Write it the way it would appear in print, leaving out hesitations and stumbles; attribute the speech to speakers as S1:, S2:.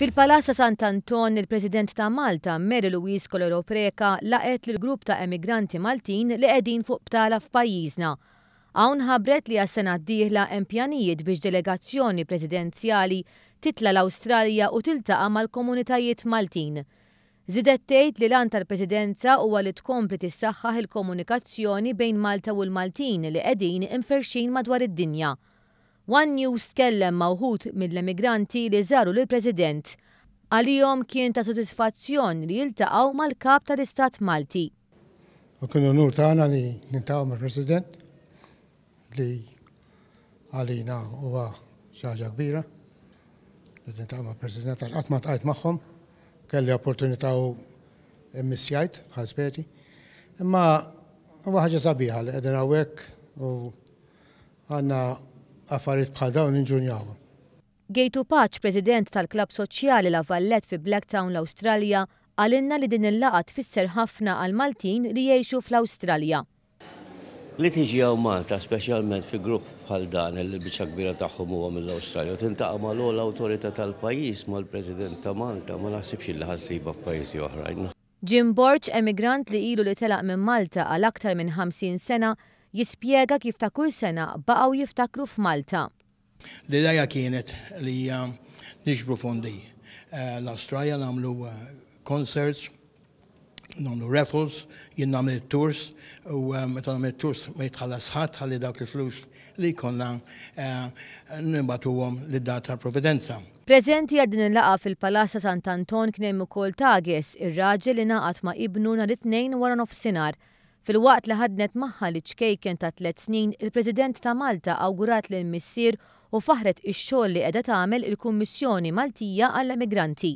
S1: Fil-Palazz ta' Sant'Anton, il-President ta' Malta, Mary Louise Coleiro Preca laqgħet lil grupp ta' emigranti Maltin li qegħdin fuq btala f'pajjiżna. Hawn ħabbret li għas-sena d-dieħla hemm pjanijiet biex delegazzjoni presidenzjali titla' l-Awstralja u tiltaqa' mal-komunitajiet Maltin. Żiedet tgħid li l-għan tal-Presidenza huwa li tkompli tissaħħaħ il-komunikazzjoni bejn Malta u l-Maltin li qegħdin imferrxin madwar id-dinja. One News tkellem ma' wħud mill-emigranti li żaru lill-President. Għalihom kien ta' sodisfazzjon li jiltaqgħu mal-Kap tal-Istat Malti.
S2: U kien unur tagħna li niltaqgħu mal-President li għalina huwa xi ħaġa kbira li niltaqgħu mal-President għax qatt ma ltqajt magħhom, kelli opportunità u mmissjajt bħal speċi. Imma huwa ħaġa sabiħa li qegħdin hawnhekk u Għandna affarijiet bħal dawn inġunjawhom.
S1: Gejtu Paċ, President tal-Klabb Soċjali La Vallette fi Blacktown l-Awstralja, qalilna li din il-laqgħa tfisser ħafna għall-Maltin li jgħixu fl-Awstralja.
S3: Li tiġi hawn Malta, speċjalment fi grupp bħal dan li l-biċċa kbira tagħhom huwa mill-Awstralja u tintaqa' mal-ogħla awtorità tal-pajjiż, mal-President ta' Malta, ma naħsibx illi ħa ssibha f'pajjiżi oħrajn.
S1: Jim Borg, emigrant li ilu li telaq minn Malta għal aktar minn 50 sena, jispjega kif ta' kull sena baqgħu jiftakru f'Malta.
S4: L-idea kienet li niġbru fondi l-Awstralja, nagħmlu concerts, nagħmlu raffles, jien nagħmel it-tours u meta nagħmel it-tours ma jitħallas ħadd ħalli dawk il-flus li jkollna nibagħtuhom lid-Dar tal-Providenza.
S1: Preżenti għal din il-laqgħa fil-Palazz ta' Sant'Anton kien hemm ukoll Tages, ir-raġel li ngħaqad ma' ibnu nhar it-Tnejn waranofsinhar. Filwaqt li ħadnet magħha liċ-ċkejken ta' tlett snin, il-President ta' Malta awgurat lill-missier u faħħret ix-xogħol li qiegħda tagħmel il-Kummissjoni Maltija għall-Emigranti.